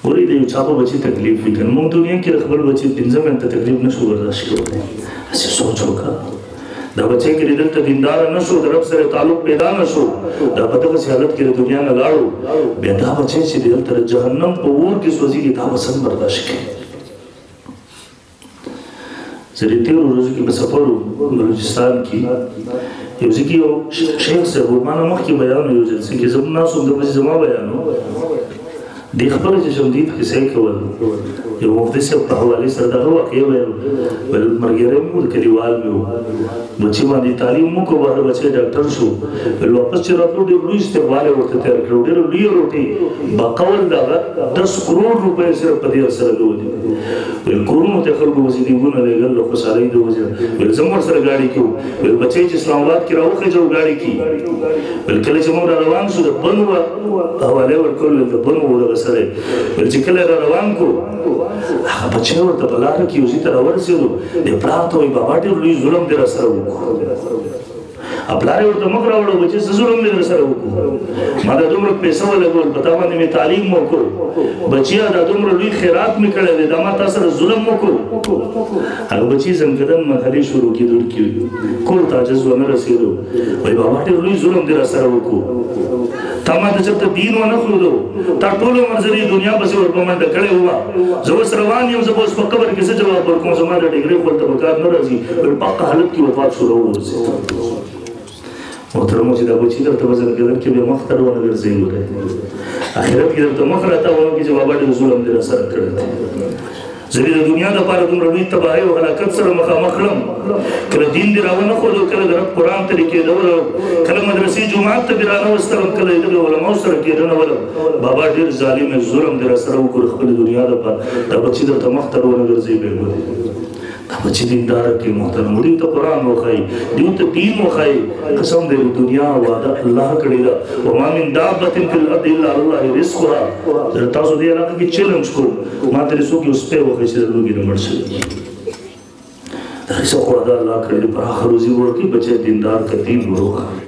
ګورئ د یو چا په بچي تکلیف وي که نه، موږ دنیا کې د خپل بچي 5 منټه تکلیف نه شو برداشت کولی. هسې سوچ وکړه، دا بچی کې دلته دینداره نه شو، د رب سره تعلق پیدا نه شو، دا په دغسې حالت کې د دنیا نه لاړو، بیا دا بچی چې دلته د جهنم په اور کې سوځېږي دا به څنګه برداشت کوي؟ زه دې تېرو ورځو کې په سفر وم بلوچستان کې، یو ځای کې یو شیخ صاحب و، ما نه مخکې بیان و یو جلسه کې، زه ناست وم، ده پسې زما بیان و. دې خپله چې شمدید قصې کول، یو مفتي صاحب په حوالې سره دغه واقعه ویل، ویل ملګری مې و، کلیوال مې و، بچي باندې تعلیم وکړو، بهر بچی ډاکټر شو، ویل واپس چې راتلو ډېر لوی استقبال یې ورته تیار کړو، ډېره لویه روټۍ، بقول دغه 10 کروڑ روپۍ صرف په دې سره لګولې. ویل کورونو ته خلکو پسې دیګونه لېږل د خوشحالۍ د وجې. ویل زه هم ورسره ګاډي کې وم. ویل بچی چې اسلام آباد کې راوخېژو ګاډي کې، ویل کله چې موږ را روان شو د بنو حواله یې ورکول، ویل د بنو دغه سره، ویل چې کله را روان کړو هغه بچی ورته په لاره کې یو ځای ته راورسېدو، د پلار ته وایي بابا ډېر لوی ظلم دې راسره وکړو. پلار یې ورته مخ راوړو، بچی څه ظلم دې درسره وکړو؟ ما دا دومره پیسه ولګول، په تا باندې مې تعلیم وکړو، بچیه دا دومره لوی خیرات مې کړی دی، دا ما تا سره ظلم وکړو. هغه بچي ځنکدن مرحلې شروع کېدل کې کور ته عاجز ونه رسېدو، وایي بابا ډېر لوی ظلم دې راسره وکړو، تا ما ته چېرته دین ونه ښودو، تا ټول عمر زه دې دنیا پسې ور په منډه کړی ومه، زه اوس روان یم، زه به اوس په قبر کې څه جواب ورکوم، زما د ډیګرۍ خو هلته په کار نه راځي. ویل په حقه حالت کې وفات شو، راوغورځېد. محترمو چې دا بچي درته په ځنکدن کې بیا مخ ته ونه ګرځوي، ګورئ آخرت کې درته مخ راته ونه کړي چې بابا ډېر ظلم دې راسره کړی دی، زه دې د دنیا دپاره دومره لوی تباهۍ او هلاکت سره مخامخ کړم، کله دین دې راونه ښودو، کله د رب قرآن ته دې کېدولم، کله مدرسې جومات ته دې رانه وستلم، کله یې دغه علماو سره کېدنولم، بابا ډېر ظالم ظلم دې راسره وکړو خپلې دنیا دپاره، دا بچي درته مخ ته ونه ګرځوي. بیا ګورئ دا بچي دینداره کې محترم، دوی ته قرآن وښایي، دوی ته دین وښایي. قسم دی د دنیا وعده الله کړې ده، وما من دابة في الأرض إلا على الله رزقها. زه تاسو دې علاقه کې چیلنج کوم، ما ته دې څوک یو سپی وښایي چې د لوږې نه مړ شوی. دا رزق وعده الله کړې ده، پراخه روزي ورکړي، بچی دیندار که دین وروښایي.